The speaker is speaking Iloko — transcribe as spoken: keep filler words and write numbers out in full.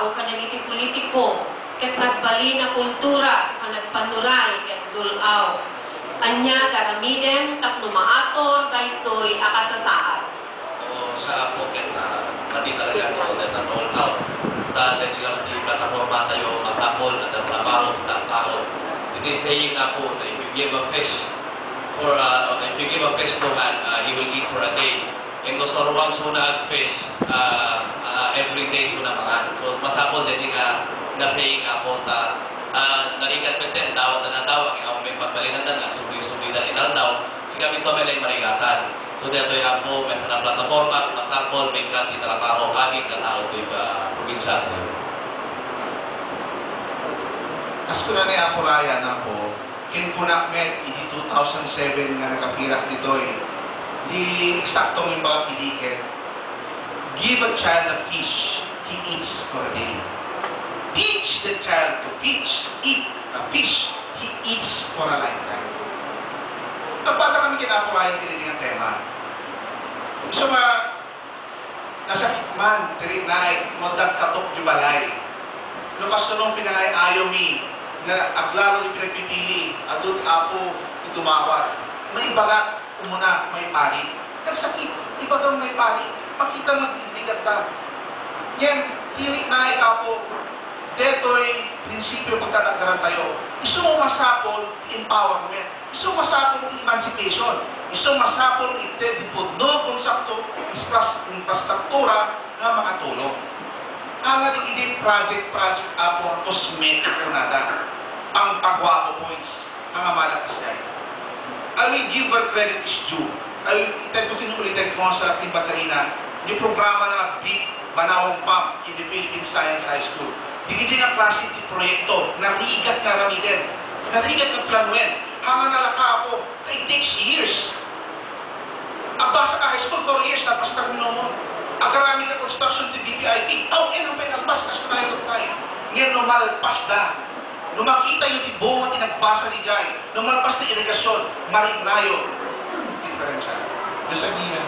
o kadagiti politiko ket nagbalin a kultura a nagpanuray ket dul-aw. Ania nga aramiden tapno maator daytoy a kasasaad? O, sa Apo ket, ah, madi talaga no, that at all out. Ta, let's say, ti plataforma tayo, masapol, adda trabaho, adda tao. It is saying, Apo, na if you give a fish for, uh, if you give a fish to man, uh, he will eat for a day. And no, so, once una ag-fish, uh, uh, every day una mangan. So, masapol daydi nga, nga saying, Apo, ta, uh, narigat met ti aldaw, ta nadawag, nga may pagbalinanda nga, sugi-sugi na inaldaw, sika mi to may lay marigatan. So, daytoy, Apo, may plataforma, masapol, may kanti trabaho, aging katao, ti, uh, probinsya. As kuna ni Apo Ryan, Apo, kinkunak met idi two thousand seven nga nakapirak ditoy. Di eksakto nga imbagak idi ket, "Give a child a fish, he eats for a day. Teach the child to fish, eat a fish, he eats for a lifetime." Nagbasa kami ken Apo Ryan iti nga tema. Isu nga, nasakit man ti riknaek no adda katok ti balay. No kasano pinangay-ayo mi nga aglalo ti pinagpipili, adu ti Apo ti dumawat. Maibagak, umuna, maipari. Nagsakit, ibagam maipari. Makita nga agrigat ta. Ngem, ti riknaek, Apo, detoy prinsipio pagtatagdaran tayo. Isu masapol ti empowerment. Isu masapul ti emancipation. Isu masapul iti di pudno, konsepto, infras-, infrastruktura nga makatulong. Ania dagiti project-project, Apo, nga cosmetic kunada? Pangpaguapo points, nga malakas kay. I will give where credit is due. I will, itayo kinuli tayo kung sa ating pagkaina, yung programa na big Banawang Pump in the Philippine Science High School. Dagiti nga klase ti proyekto, narigat nga aramiden, narigat nga planuen, haan nga nalaka, Apo, it takes years. Agbasa ka high school, four years, tapos termino mo. Agaramid ka construction ti B P I P, aw, eh, nung may nalpas, kas kunay ko tayo. Ngayon, no malpas da, no makita yung ti bunga ti nagbasa di jay, no malpas ti irigasyon, marignayo. Diferensya. Nasa niya.